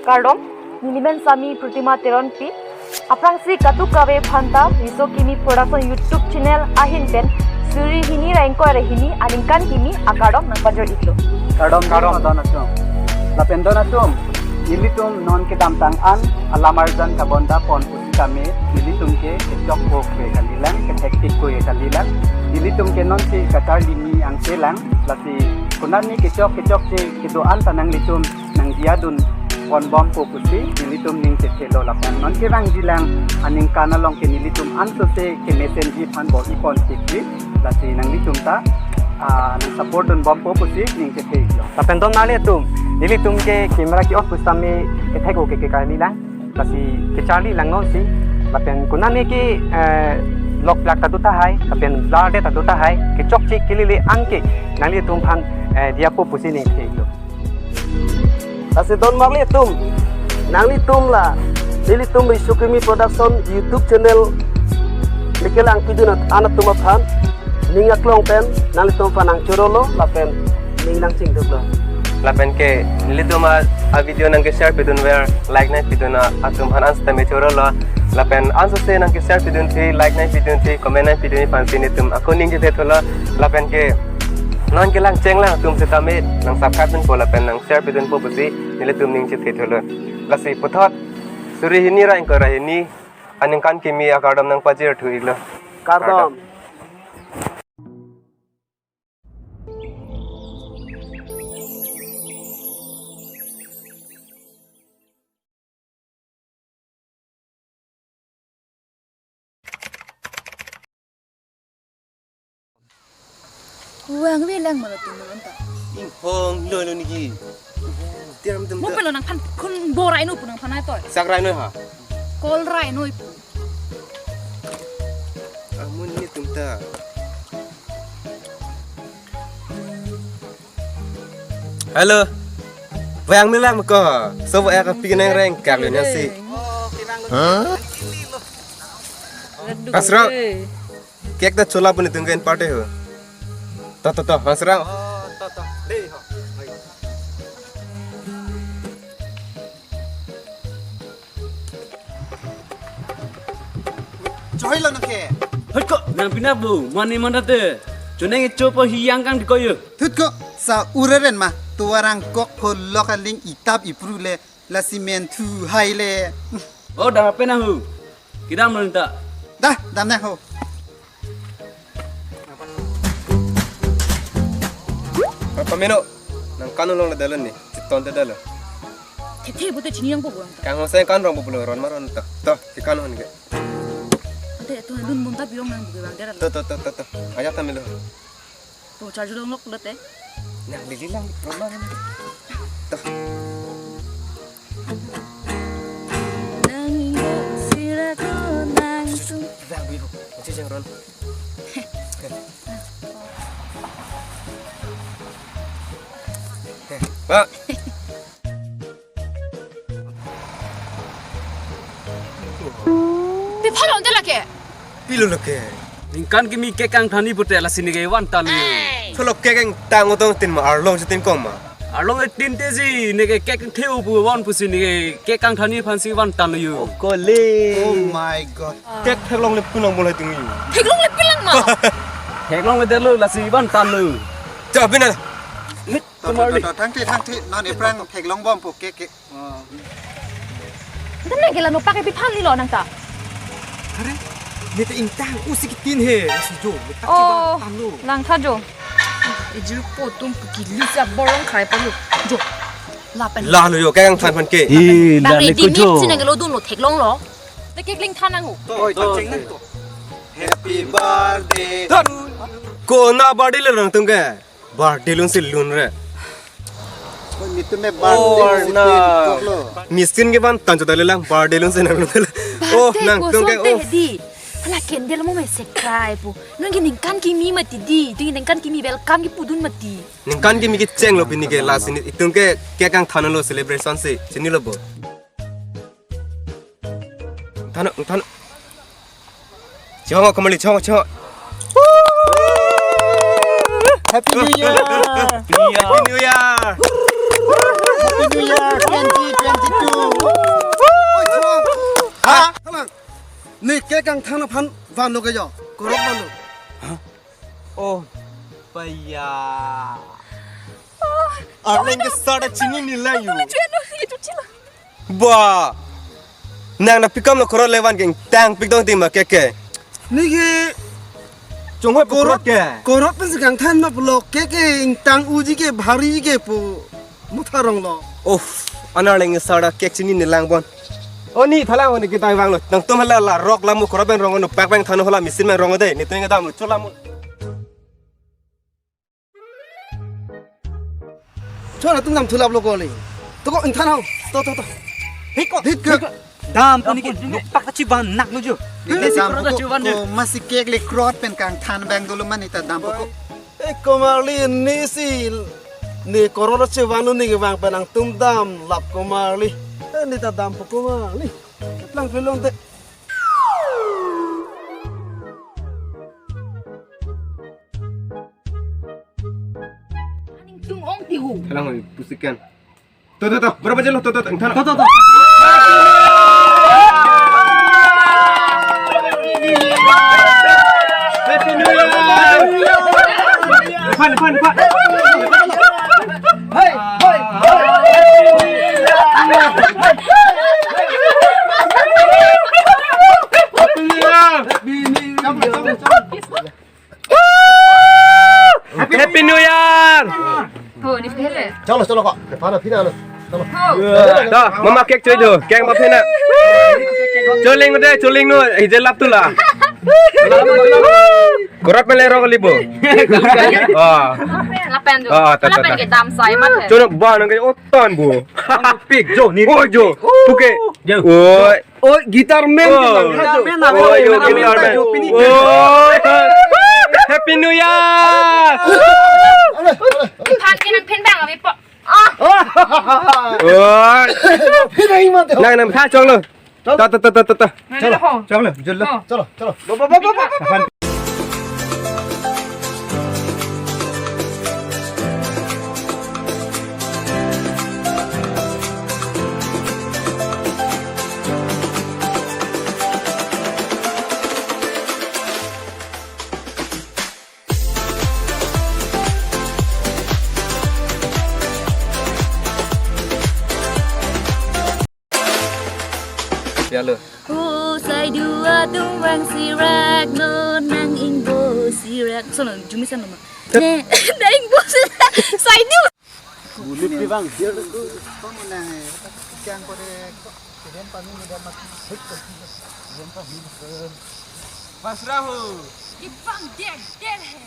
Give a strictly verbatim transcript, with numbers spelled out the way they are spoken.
Kardom, nelimen sami Protima Teronpi. Aphrangsi kadokave aphanta Riso Kimi Production YouTube channel ahin pen suri hini ra ingkoi ra hini aningkan kimi akardom nangpajir-iklo. Kardom, kardom, don atum. Lapen don atum, nelitum non kedamtang an alam arjan kabonda pon pusitame nelitum ke kechokpo kue kalilang, kethektik kue kalilang. Nelitum ke nonsi kacharli ni angselang, lasi konatne kechok kechokche kedo-an ta nanglitum nangdiya dun ponbompo pusi nelitum ning chethelo lapen non kevangjilang aningkan along ke nelitum ansose kemesenji aphan bor-i ponsikji, lasi nanglitum ta, ah, nang support dunbompo pusi ning chethe-iklo. Lapen don nanglitum, nelitum ke camera ke-on pusitame kethek-o ke kekarlilang, lasi kecharlilang nonsi. Lapen konatne ke, eh, lok plak ta do tahai, lapen blur det ta do tahai, kechokche kelele anke nanglitum aphan, eh, diyapo pusi ning chethe-iklo. Lasi don nanglitum, nanglitum la nelitum Riso Kimi Production YouTube channel nangkelangpidun an atum aphan ning aklong pen nanglitum aphan nangchorolo lapen ning nangchingduklo. Lapen ke nelitum a, a video nangke-share pidunver, like nangpidun a, atum aphan ansositame chorolo. Lapen ansose nangke-share pidunthi, like nangpidunthi, comment nangpidunji aphansi nelitum ako ning chethethulo. Lapen ke non kelang chenglang atum sitame nang subscribe dunpo lapen nang share pidunpo pusi nelitum ning chethethulo. Lasi puthot suri hini ra ingkoi ra hini aningkan kimi akardom nangpajirthu-iklo. Kardom. Kuang wi lang malo tu malon ta. Inghong lo lo niki. Tiram tum ta. Mo pelo nangphan kun borai no pu nangphan ai toy. Sakrai no ha. Kolrai no ipu. Amun ni tum ta. Hello. Vang mi lang ko. So vang ka pi nang reng kak lo nasi. Asra. Cake ta chola puni tunggen party ho. To to to, Hansrang. Chohoi lo nangke. Hoi ko, nang pina bu, mani mana te. Choneng chopo hiyang kang di koyo. Thut ko, sa ureren ma, tuarang kok pholok aling itap ipru le, la cement thu hai le. Oh, dah apa na hu? Kedam lo ta. Dah, dam na ho. Apa meno? Nang kanu long le dalan ni, chiton te dalan. Thethe bote chini yang po buang ta. Kang hoseng kan rong populo ron maron ta. To, ki kanu han ke. Ante to dun mun ta biong nang buke bang dalan. To, to, to, to, to. Aja ta melo. To charge long lok lote. Nang lili lang ron maron. To. Nang inggo sira ko nang sung. Bang biru, macam jang ron. Pak. Pi phalon te lake. Pilo lake. Ningkan kimi cake kangthanji pute lasi neke van talo. Solo cake kangtang utang tin ma arlong si tin kong ma. Arlong e tin te si neke cake theu pu van pusi neke cake kangthanji aphansi van talo yo. Kole. Oh my God. Cake theklong le punang bolai tung yo. Theklong le pilang ma. Theklong le delo lasi van talo. Cha bina. To, to, to, to, thangthi, thangthi, non iphrang theklongbompo cake, cake. Oh. Dam nang ke la nopak ke pi phan ni lo nang ta. Are, ne ta ingtang usi kitin he, usi jo, ne ta Oh, chiba tang lo. Lang tha jo. Ejir po tum pu kili sa borong khai pa lo. Jo. Lapen. La lo yo, kangthan phan ke. Ih, Bang dan ready ko mix jo. Sini ke lo dun lo theklong lo. Te cake ling than nang ho. To, oi, to, cheng nang to. Happy birthday. Thot. Kona birthday le nangtum ke. Birthday lun si lun re. Oi, nitum me Oh, birthday si Arnab. Tin kok lo. Miskin ke van tan chuta lelang birthday lun si nang lun le. Oh, birthday nangtum ke koson te oh. Di. Hala candle mo me sekrai pu. Nang ke ningkan kimi mati di. Tu ningkan kimi welcome kipudun mati. Ningkan kimi kecheng lo pini ke last ini. Itum ke cake kangthan lo celebration si. Chini lo bo. Than o, than o. Chong o, kamali, chong o, chong o. Happy New Year. New Year. Happy New Year. Happy New Year twenty twenty-two. Oi, thalang. Ha? Thalang. Ne cake kangthan aphan vanlo ke jo. Korok vanlo. Oh, paya. Arleng ke sada chinine lang yo. Ba. Nang na pikam lo korot le van ke ingtang pik dong ting ma cake ke. Ne ke chonghoi pu korot ke. Korot pen si kangthan ma pulo cake ke ingtang uji ke bhari ke pu mutharong lo. Oh, Arleng sada cake chinine lang bon. Oh, ne thalang ne kita vanglo. Nangtum hala la rok lamu korot pen rong no pak pen than hala machine pen rong de. Ne tuing dam lo chola mu. Chora tum dam thulap lo koli. To ko ingthan ho. To, to, to. Hik ko. Hik ko. Dam pani ke pak ta chiban nak lo jo. Ne dam korot ko, chiban ko de. Masi cake le korot pen kangthan abang dolo ma ne ta dam ko. Eh, komarli ne si ne korot chiban lo ne ke vang pen nangtum dam lap komarli. Eh, ne ta dam ko komarli. Lang pelong te. Aning tung ong tihu. Thalang oi, pusikan. To, to, to, berapa jelo? To, to, to, thalang. To, to, to. Happy New Year. Depan, depan, depan. Hai, hai, hai. Happy New Year. Happy New Year. Happy New Year. Ho, ne pele. Chalo, chalo ko. Depan na phina na. Chalo. Ho. To, mama cake choi do. Cake ma phina. Choling de, choling no. Ije lap tu la. Korot mele rong libo. Ah. Lapen jo. Ah, ta, ta, ta. Lapen ke dam sai mat he. Chono ba nang ke otan bo. Pik jo ni. Oh jo. Puke. Jo. Oi. Oh, guitar man. Oh. Guitar man, oh, yo, guitar man. Oh. Happy New Year. Phan ke nang phin bang abi po. Ah. Oh. Phin ai mate. Nang nang tha chong lo. Ta ta ta ta ta ta. Chalo. Chong lo, jul lo. Oh. Chalo, chalo. Ba, ba, ba, ba, ba, ba. Yalo. Ho, sai du atum vang sirak no nang ingbo sirak. Sono, jumi san nama. Ne, nang ingbo sirak. Sai du. Bulut di bang. Dia tu tu pamana hai. Kyang kore. Kiden pani muda mati. Mas Rahu. Ibang der der hai.